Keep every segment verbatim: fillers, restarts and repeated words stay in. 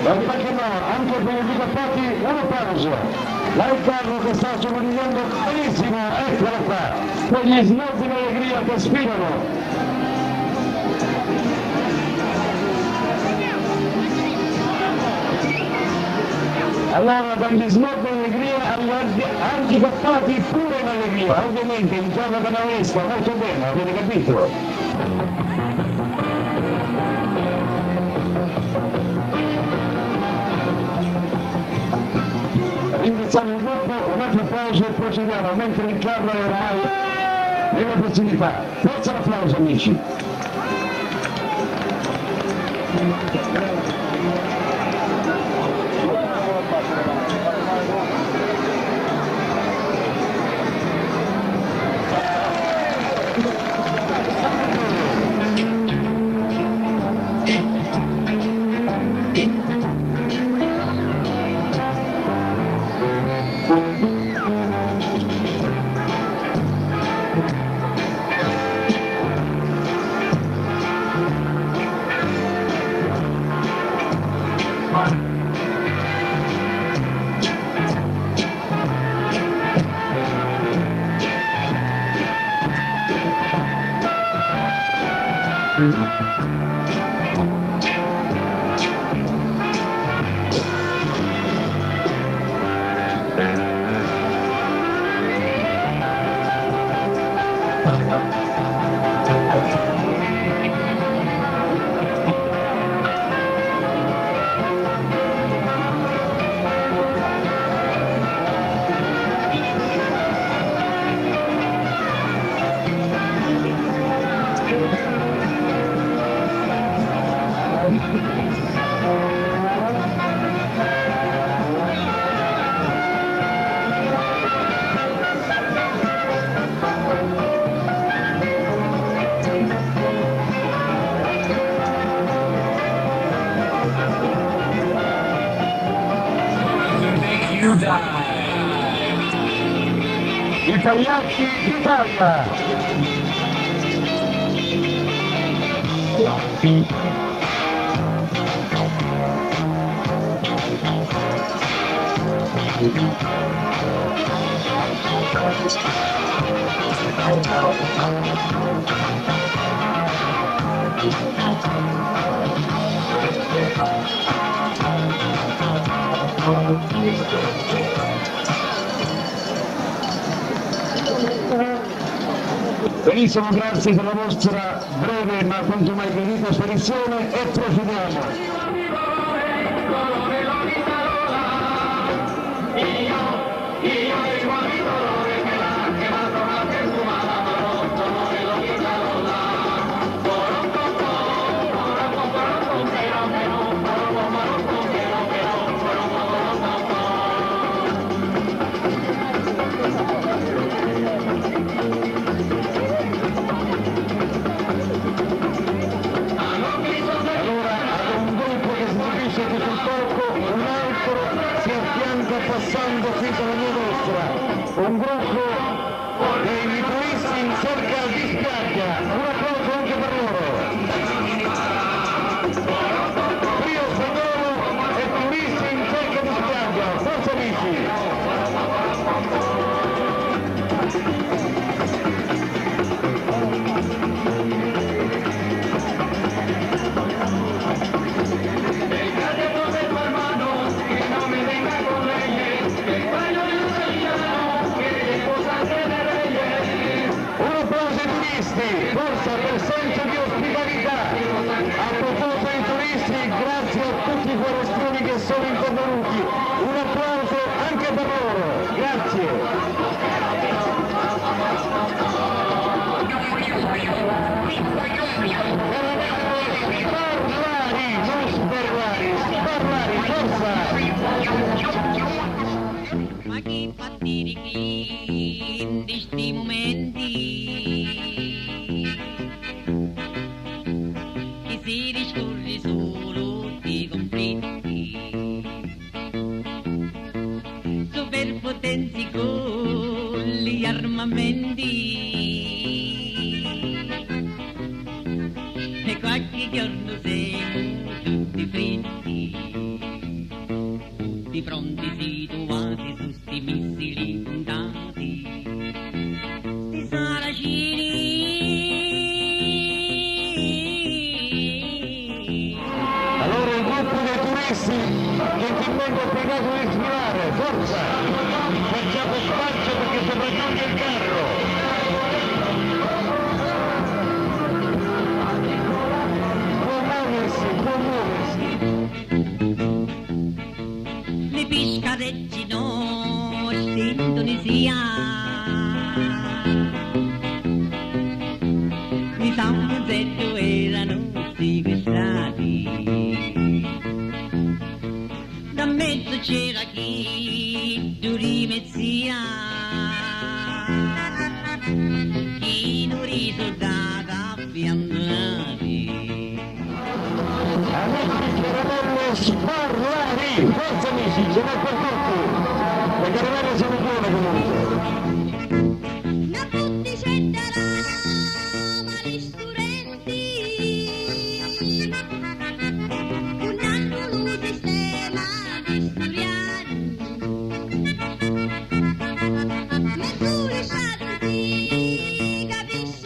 E pecché no, anche per i dicappati una pausa. Là il carro che sta somigliando benissimo, eccolo qua. Quegli snob in allegria che sfilano. Allora, dagli snob in allegria agli argi-, argicappati pure in allegria. Ovviamente il giorno che non riesco, molto bene, avete capito? Ringraziamo il gruppo, un altro applauso e procediamo, mentre il carro è ormai nella prossimità. Forza l'applauso, amici! I pagliacci d'Italia. Benissimo, grazie per la vostra breve ma quanto mai gradita spedizione e procediamo. Allora, ad un gruppo che si esibisce qui sul palco, un altro si affianca passando qui dalla mia destra. Un gruppo dei Lipoissi in cerca di spiaggia. Un applauso anche per loro. Trio spagnolo, Di chi di sti mumenti chi si discurri sulu di conflitti, superpotenzi cu li armamenti, e qualchi giornu semu tutti fritti. Tutti pronti situati su sti missili puntati. Sti saracini. Allora il gruppo dei turisti gentilmente ha spiegato di sfilare, forza! Facciamo spazio perché sopraggiunge il carro! Può muoversi, può muoversi! Li piscareggi nostri in Tunisia, di San Munzeddu eranu siquistrati. Da mezzu c'era chiddu di me zia, chinu di surdata piantati. Amici di Caramelle Sparlari, forza amici, ce n'è per tutti. Le caramelle sono buone comunque. Na butticedda rama di studenti, un annu lu sistema di sturiani, mezzu lisciati si capisci.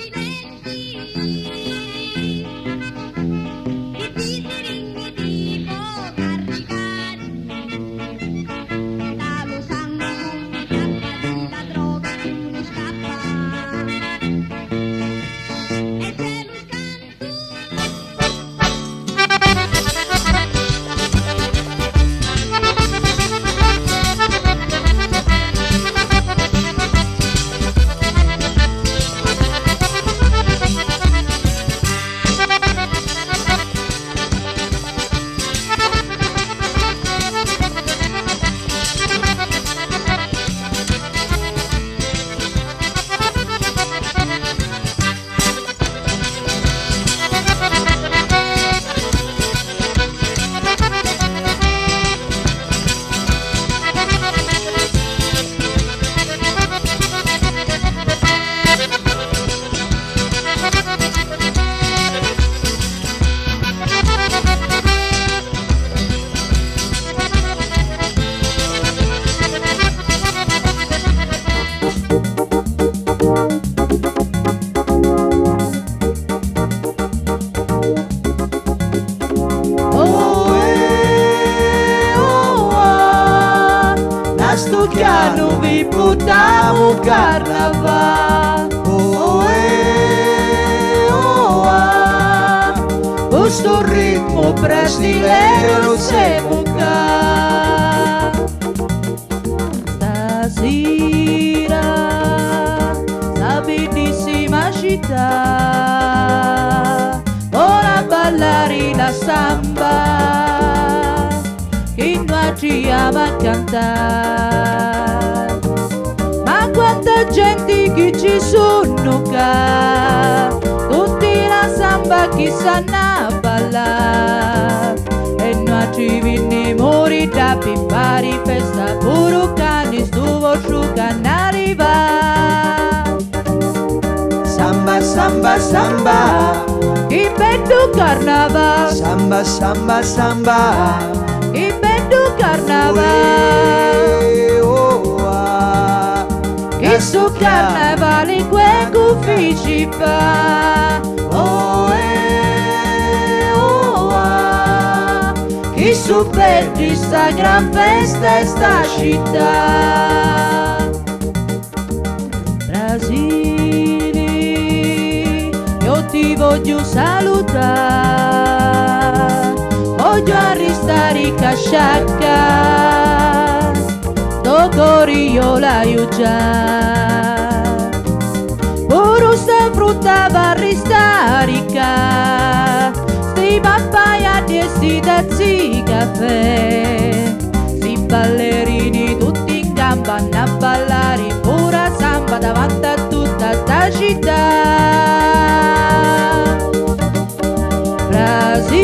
Oe, oa, na stu chianu vi purtamu carnavà. Oe, oa, cu stu ritmu brasileru semu ccà. Stasira sta biddissima città voli abballari la samba chi nuatri ama cantà. Ma quanta genti chi ci sunnu ccà, tutti la samba chi sannu abballà. E nuatri vinnimu ri dda pi fari festa puru ca ni stu vostru ca n'arriva. Samba, samba, samba. Chi beddu carnavà. Samba, samba, samba. Chi beddu carnavà. Uè, oh, ah. Chi stu carnavali cu è cu fici fa. Oh, eh, oh, ah. Chi superi sta gran festa e sta città. Brasili, io ti voglio salutare, voglio arristare casciacca, sto cori io l'aiu già. Puru sta frutta va ristari ccà, sti pappaia e sti tazzi di caffè, sti ballerini tutti in gamba, N'ha ballari puru a samba davanti a tutta sta città. Brasil,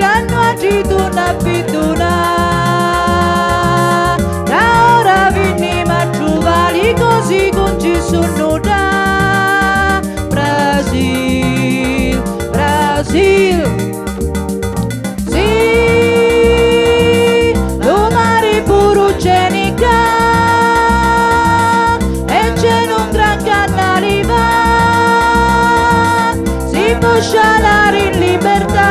a nuatri tu n'ha piddunà, ca ora vinnimu a truvà li cosi ca nun ci sunnu ddà. Brasil, Brasil. Sì, lu mari puru c'è nicca, e c'è un gran canali va, si pò scialari in libertà.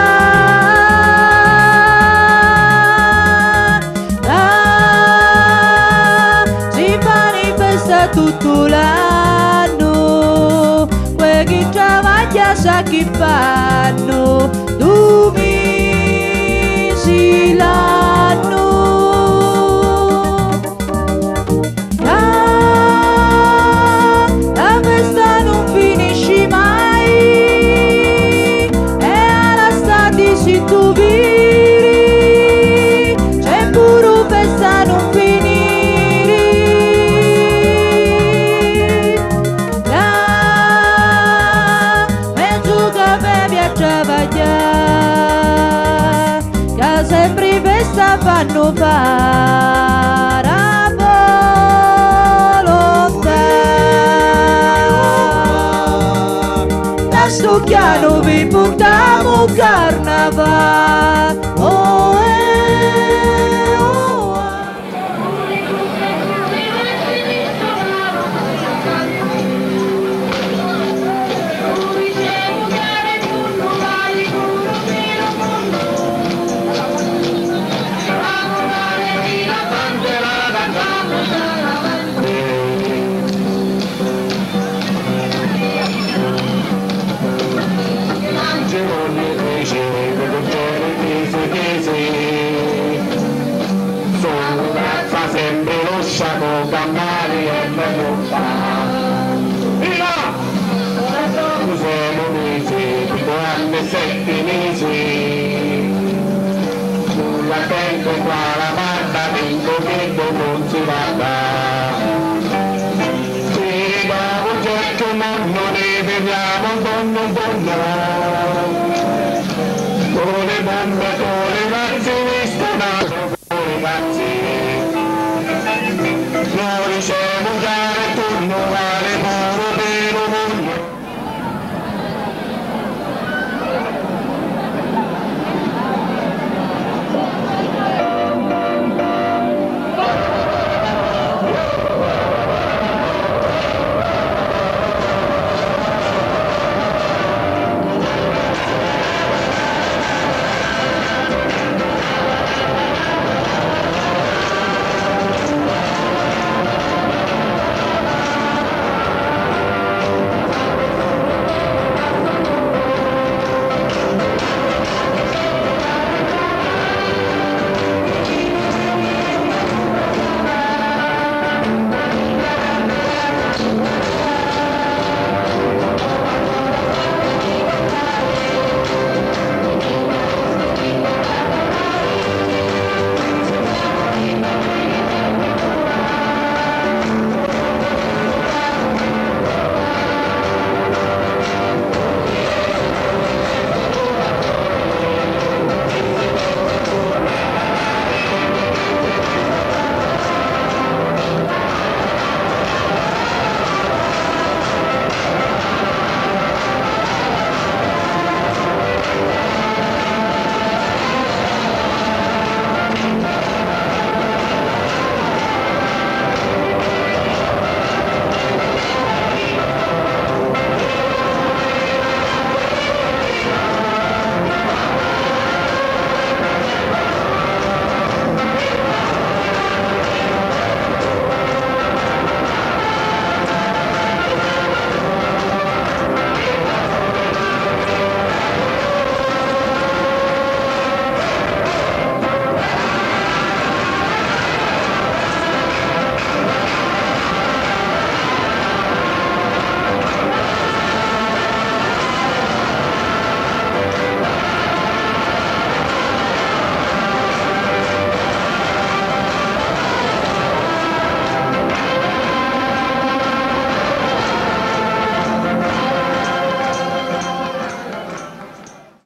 Ah, si manifesta tuttu l'annu, quei chi travagghia sa chi fannu, du misi l'annu. Ah, la festa nun finisci mai, e a la stati si tu viri, c'è puru festa nun finiri. Ca menzu ca bevi a travagghià, ca sempri festa fannu fari a volontà. Da stu chianu vi purtamu carnavà. Oh, eh, oh, ah. Sulu ca fa sempri lu sciacu, campari e me gutta. Viva! Semu misi, cincu anni e setti misi,